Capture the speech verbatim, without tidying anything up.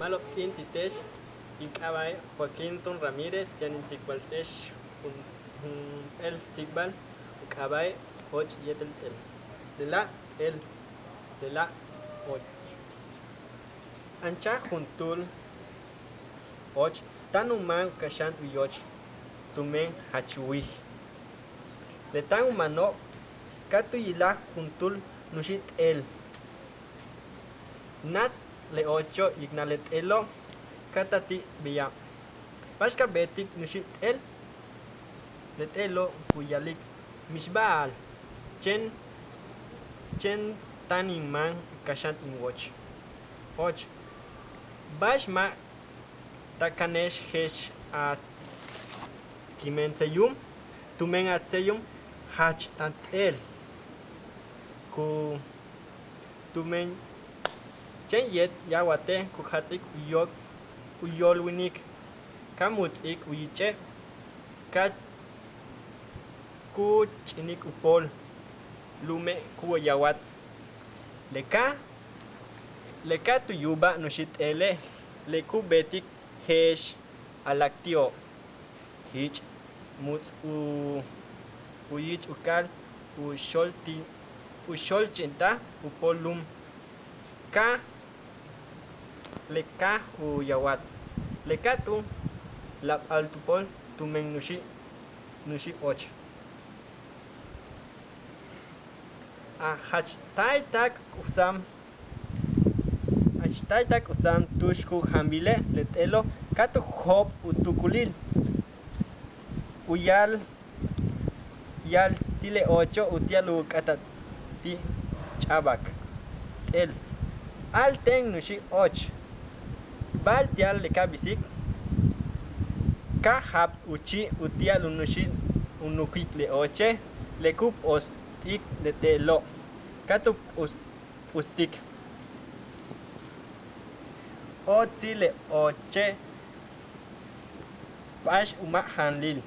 Ma'alob k'iin ti' te'ex, in k'aaba'e' Joaquinton Ramírez, yaan in tsikbal te'ex jun, jump'éel tsikbal u k'aaba'e' Och yéetel t'eel. Lela' t'eel, lela' och. Anchaj juntúul och táan u máan u kaxant u yoch tumen jach wíij. Le táan u máano' ka tu yilaj juntúul nuxi' t'eel. Nats le ocho' yiknal le t'eelo' ka taal ti' beya'. Ba'ax ka beetik nuxi' t'eel? Le t'eelo' ku ya'alik: Mixba'al, chéen, chéen táan in máan u kaxant in woch. Och, ba'ax ma' ta kane'ex je'ex a kimen tseyum, tumen a tseyum jach t'aan t'eel. Ku tumen chéen yéet yawate' ku jats'ik u yóol, u yóol wíinik, ka muts'ik u yiche', ka ku ch'inik u pool lu'ume' ku woy yawat. Le ka', le ka' tu yu'uba'al nuxi' t'eele', le ku beetik je'ex a láak' ti'o'. Jich muts' u, u yich u k'aal u xol ti', u xol ch'intaj u pool lu'um. Ka' le ka' u yawat, le ka' tu láap'al tu pool tumen nuxi', nuxi' och. A jach táaytak u sam, jach táaytak u sam tu'ux ku janbile' le t'eelo' ka tu jo'op' u tuukulil. U ya'al, ya'al ti' le ocho' uti'al u k'áata'al ti' ch'a'abak t'eel: A'al teen nuxi' och, ba'al ti'al le ka bisik. Ka ja'ab u chi' uti'al u nuxi', u nukik le oche', le ku p'ost'ik le t'eelo', ka tu p'us, p'ustik. Otsil le oche' ba'ax u ma' janlil.